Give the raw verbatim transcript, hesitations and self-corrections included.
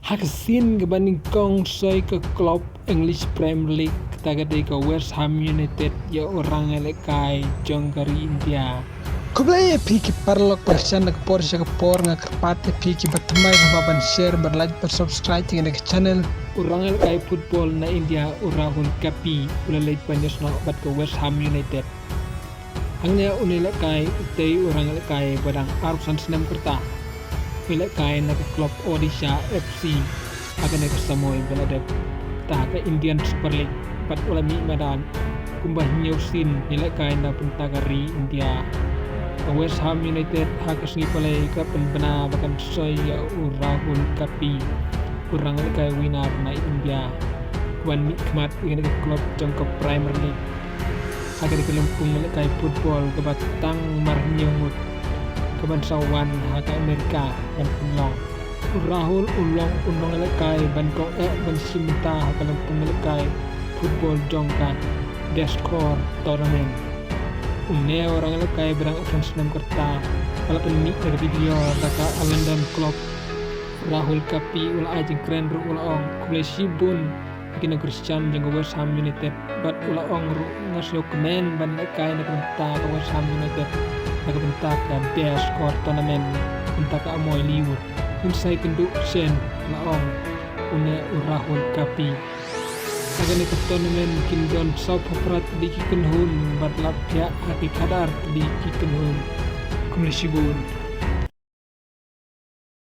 Ha ka sien kaba nyngkong soi ka club English Premier League, kata ka dei ka West Ham United, ïa u rangïalehkai jong ka ri India. Khublei ïa phi ki paralok ba shan na ka por sha ka por. Nga kyrpad ïa phi kiba thymmai haba ban share, ban like, ban subscribe ïa kane ka channel. U rangïalehkai football na India, u Rahul Kapi, u la leit ban ïasnoh bad ka West Ham United. Hangne une u lehkai u dei u rangïalehkai ba dang arphew san snem ka rta. U lehkai na ka club Odisha F C ha kane ka samoi ba la dep ha ka Indian Super League bad u la mih madan kumba hynñiew sien ïalehkai na bynta ka ri India. Ka West Ham United ha ka sngi Palei ka pynbna ba kan soi ïa u Rahul Kapi, u rangïalehkai winger na India, ban mihkhmat ïa kane ka club jong ka Premier League ha kane ka lympung lehkai football kaba tang mar hynñiew ngut, kaban sa wan ha ka Amerika ban pynlong. U Rahul u long u nonglehkai ba nyngkong eh ban shim bynta ha ka lympung lehkai football jong ka Discord Tournament. Une u rangïalehkai ba dang arphew san snem ka rta, ba la pynmih da ka video da ka London club. Rahul Kapi u la ai jingkren ruh, u la ong, khublei shibun ïa ki nongkyrshan jong ka West Ham United, bad u la ong ruh, nga sngew kmen ban lehkai na ka bynta ka West Ham United, na ka bynta ka Discord Tournament, na ka bynta ka Amoy Liu. Ngin sa ïakynduh shen, la ong une u Rahul Kapi. Ha kane ka tournament kin don sawphew phra tylli ki kynhun bad la phiah ha ki khatar tylli ki kynhun. Khublei shibun.